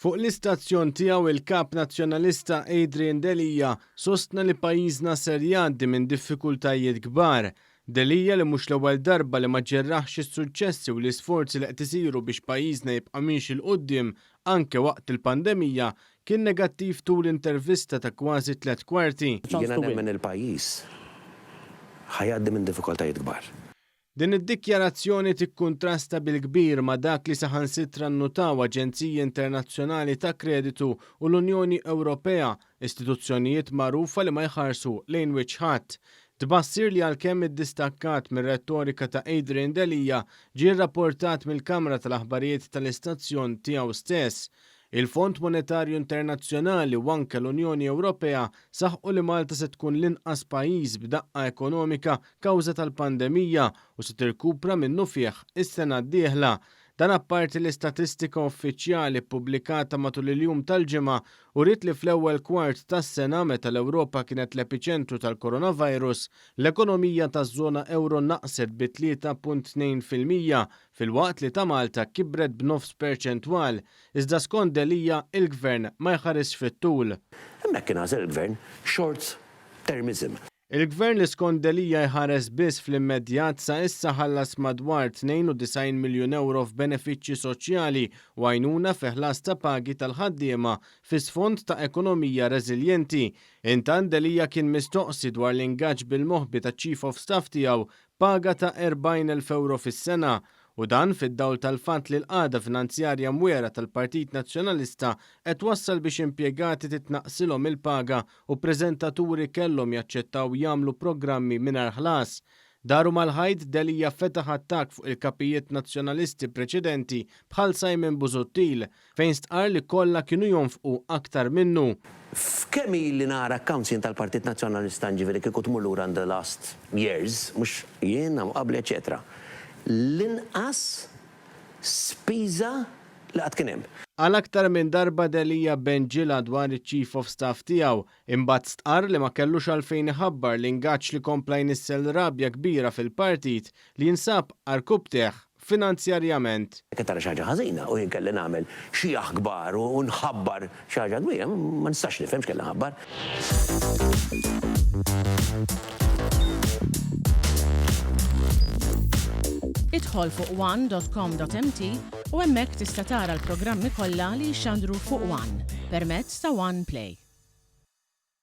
Fuq l-istazzjon tiegħu il-Kap Nazzjonalista Adrian Delia sostna li pajjiżna ser jgħaddi minn diffikultajiet kbar. Delia li mhux l-ewwel darba li ma ġerraħx is-suċċessi u l-isforzi li qed isiru biex pajjiżna jibqa' miexi 'l quddiem anke waqt il-pandemija, kien negattiv tul intervista ta' kważi tlett kwarti. Jiena nemmen il-pajjiż ħa jgħaddi minn diffikoltajiet kbar. Din id-dikjarazzjoni tikkuntrasta bil-kbir ma' dak li saħansitra nnutaw aġenziji internazzjonali ta' kreditu u l-Unjoni Ewropea, istituzzjonijiet magħrufa li ma jħarsu lejn wiċċ ħadd. Tbassir li għalkemm iddistakkat mir-rettorika ta' Adrian Delia, ġie rrapportat mill-kamra tal-aħbarijiet tal-istazzjon tiegħu stess. Il-Fond Monetarju Internazzjonali u anke l-Unjoni Ewropea saħqu li Malta se tkun l-inqas pajjiż b'daqqa ekonomika kawża tal-pandemija u se tirkupra minnufih is-sena d-dieħla. Dan apparti li statistika uffiċjali ppubblikata matul il-jum tal-Ġimgħa uriet li fl-ewwel kwart tas-sena meta l-Ewropa kienet l-epiċentru tal-coronavirus, l-ekonomija taż-żona ewro naqset bi 3.2% filwaqt li ta' Malta kibret b'nofs perċentwal, iżda skont Delia il-Gvern ma jħarisx fit-tul. Hemmhekk kien għażel il-Gvern short termism. Il-Gvern li skont Delia jħares biss fl-immedjat sa issa ħallas madwar 92 miljun ewro f'benefiċċji soċjali u għajnuna fi ħlas ta' pagi tal-ħaddiema fi sfond ta' ekonomija reżiljenti. Intant Delia kien mistoqsi dwar l-ingaġġ bil-moħbi taċ-Chief of Staff tiegħu paga ta' 40,000 ewro fis-sena, u dan fid-dawl tal-fatt li l-qagħda finanzjarja mwiegħra tal-Partit Nazzjonalista qed twassal biex impjegati titnaqqsilhom il-paga u preżentaturi kellhom jaċċettaw jagħmlu programmi mingħajr ħlas. Daru mal-ħajt, Delia fetaħ attakk fuq il-kapijiet Nazzjonalisti preċedenti bħal Simon Busuttil, fejn stqarr li kollha kienu jonfqu aktar minnu. F'kemm ili nara accounts jien tal-Partit Nazzjonalista jiġifieri kieku tmur lura in the last years, mhux jien, hawn qabli eċċetera, l-inqas spiża li qatt kien hemm. Għal aktar minn darba Delia benġilha dwar iċ-Chief of Staff tiegħu, imbagħad stqarr li ma kellux għalfejn iħabbar l-ingaġġ li kompla jnissel rabja kbira fil-partit li jinsab għarkupptejh finanzjarjament. Jekk qed tara xi ħaġa ħażina u jien kelli nagħmel xi aħkbar u nħabbar xi ħaġa kbira, ma nistax nifhem x'kelli nħabbar. Idħol fuq one dot com dot mt u hemmhekk tista' tara l-programmi kollha li jixxandru fuq one permezz ta' One Play.